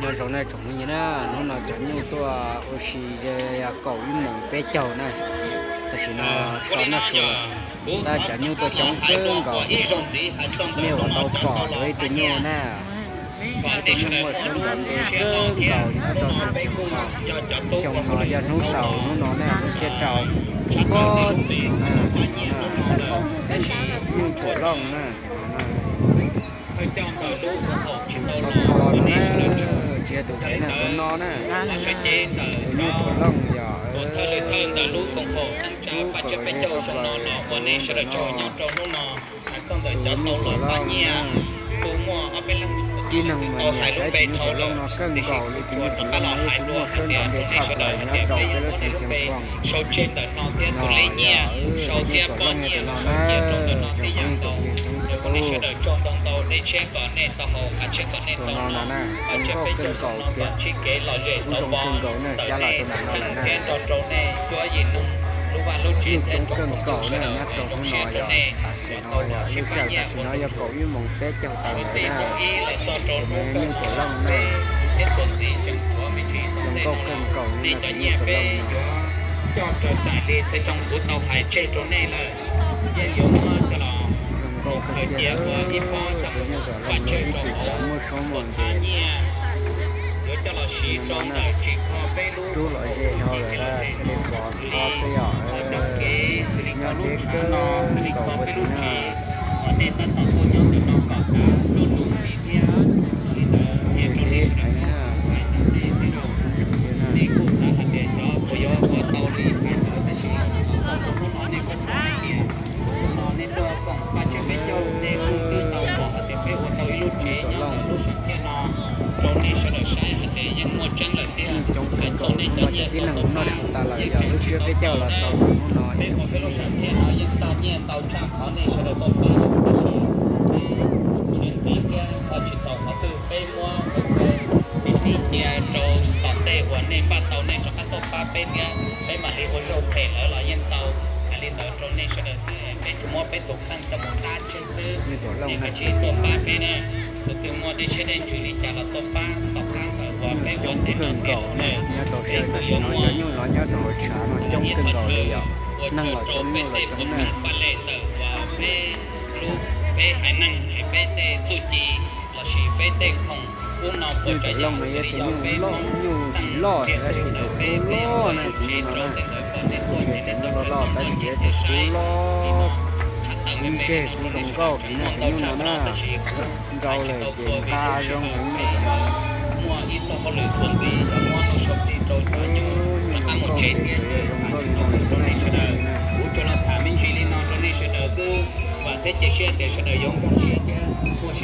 Nyob zoo nej tsoom phooj ywg na, hnub no cov nyuj tuaj ua si yog kaum ib moos peb caug na. Tam sim no so noj su lawm, tab cov nyuj tuaj coob kawg nkaus. Nej uas tau pom dua ib tug nyuj na, ib tug nyuj muaj suab nrov npe kawg nkaus li, nyob rau Xeev Khuam. Xyoo no yog hnub xaus hnub no na, hnub xiab rau. Nyuj tuam looj na, tso tso no na, tsis yog tus pem na, tus no na, tus nyuj tuam looj yog, ub, kom los yog sab plaws tus no na. Tus nyuj tuam looj na, tib neeg mas nyiam saib tus nyuj tuam looj no kawg nkaus li, tus nyuj tuam looj no yog tus muaj suab nrov npe tshaj plaws nyob rau peb lub xeev Xeev Khuam no yog, tus nyuj tuam looj yog tus no na, zoo ib tsoom phooj ywg txhua tus. Tus no no na, zoo nkauj kawg nkaus thiab, kuj zoo kawg nkaus na, cab los rau ntawm no lawm na. Nyuj coob kawg nkaus na, nyob rau hnub no yog tam sim no yog lub sij hawm tam sim no yog kaum ib moos peb caug tawm lawm na. Tus no nyuj tuam looj na, zoo nkauj kawg nkaus li no, tus nyuj tuam looj no. Zoo nkauj kawg kiag, tus nyuj tuam looj no ib txwm tau muaj suab muaj npe, no na, rub los ze dhau lawm, cia li pov qab xwb yom. Nyob deb kawg nkaus ua tim na. Deb heev na, tsoom phooj ywg na. Nyuj tuam looj, nyuj coob kawg nkaus, hnub no cov tib neeg noj su tas lawm yog lub tsiab peb caug los xaus rau hnub no ib tsoom phooj ywg. Peb muab cia rau tom ntej uas nej npaj tau nej rov qab tuaj pab peb thiab, peb mam li ua zaug them lawv los yeej tau. Hais li ntawd rau nej sawv daws xwb, peb tsuas muab peb tus kheej coj mus qab tseg xwb. Nyuj tuam looj na, tsis tuaj pab peb na. Tus twg muaj dej siab dej ntsws li cas los tuaj pab tom qab ntawm uas peb ua ntej no thiab. Nyob rau sij hawm tam sim no cov nyuj los nyob rau hauv tshav no coob kawg nkaus li yom. Neeg los coob, nyuj los coob na. Peb haiv neeg, peb tej txuj ci lossis peb tej khoom, nyuj tuam looj no yog tus nyuj loj, nyuj tsis loj tab sis tus kub loj na, tus nyuj no na. Kuj tsis yog tus nyuj loj loj tab sis yog tus kub loj, kub ntseg kub zoo nkauj heev na, tus nyuj no na. Nrau lawm ces nqa zoo heev na tus no. Nyuj zoo nkauj ces txawm yog zoo nkauj li no lawm xwb na ib tsoom phooj ywg na. Kuv tsuas los tham me ntsis li no rau nej sawv daws xwb, vam thiab cia siab tias sawv daws yuav nkag siab thiab muaj siab